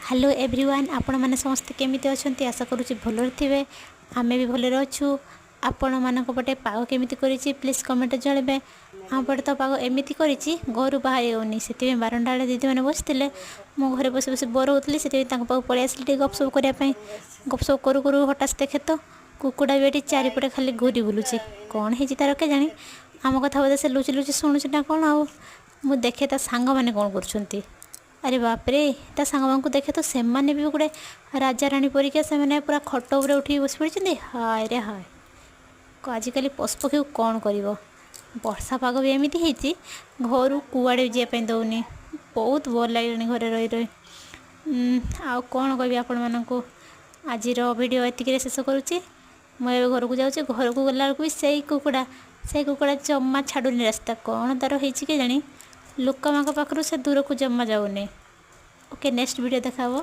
Hello everyone, ଆପଣମାନେ ସମସ୍ତେ କେମିତି ଅଛନ୍ତି? ଆଶା କରୁଛି ଭଲରେ ଥିବେ। ଆମେ ବି ଭଲରେ ଅଛୁ। ଆପଣମାନଙ୍କ ପଟେ ପାଗ କେମିତି କରିଛି, ପ୍ଲିଜ୍ କମେଣ୍ଟରେ ଜଣାଇବେ। ଆମ ପଟେ ତ ପାଗ ଏମିତି କରିଛି, ଘରୁ ବାହାରି ହେଉନି। ସେଥିପାଇଁ ବାରଣ୍ଡା ଆଡ଼େ ଦିଦିମାନେ ବସିଥିଲେ। ମୁଁ ଘରେ ବସି ବସି ବୋର୍ ହେଉଥିଲି, ସେଥିପାଇଁ ତାଙ୍କ ପାଖକୁ ପଳେଇ ଆସିଲି ଟିକେ ଗପସପ କରିବା ପାଇଁ। ଗପସପ କରୁ କରୁ ହଠାତ୍ ଦେଖେ ତ କୁକୁଡ଼ା ବି ଏଠି ଚାରିପଟେ ଖାଲି ଘୁରି ବୁଲୁଛି। କ'ଣ ହେଇଛି ତାର କେଜାଣି? ଆମ କଥା ବୋଧେ ସେ ଲୁଚି ଲୁଚି ଶୁଣୁଛି ନା କ'ଣ? ଆଉ ମୁଁ ଦେଖେ ତା ସାଙ୍ଗମାନେ କ'ଣ କରୁଛନ୍ତି। ଆରେ ବାପରେ, ତା ସାଙ୍ଗମାନଙ୍କୁ ଦେଖେ ତ, ସେମାନେ ବି ଗୋଟେ ରାଜାରାଣୀ ପରିକା ସେମାନେ ପୁରା ଖଟ ଉପରେ ଉଠିକି ବସି ପଡ଼ିଛନ୍ତି। ହାୟ ରେ ହାୟ, ଆଜିକାଲି ପଶୁପକ୍ଷୀକୁ କ'ଣ କରିବ? ବର୍ଷା ପାଗ ବି ଏମିତି ହେଇଛି, ଘରୁ କୁଆଡ଼େ ବି ଯିବା ପାଇଁ ଦେଉନି। ବହୁତ ବୋର୍ ଲାଗିଲାଣି ଘରେ ରହି ରହି। ଆଉ କ'ଣ କହିବି ଆପଣମାନଙ୍କୁ? ଆଜିର ଭିଡ଼ିଓ ଏତିକିରେ ଶେଷ କରୁଛି। ମୁଁ ଏବେ ଘରକୁ ଯାଉଛି। ଘରକୁ ଗଲାବେଳକୁ ବି ସେଇ କୁକୁଡ଼ା, ସେଇ କୁକୁଡ଼ା ଜମା ଛାଡ଼ୁନି ରାସ୍ତା। କ'ଣ ତା'ର ହେଇଛି କେଜାଣି, ଲୋକମାନଙ୍କ ପାଖରୁ ସେ ଦୂରକୁ ଜମା ଯାଉନି। ଓକେ, ନେକ୍ସଟ ଭିଡ଼ିଓ ଦେଖା ହେବ।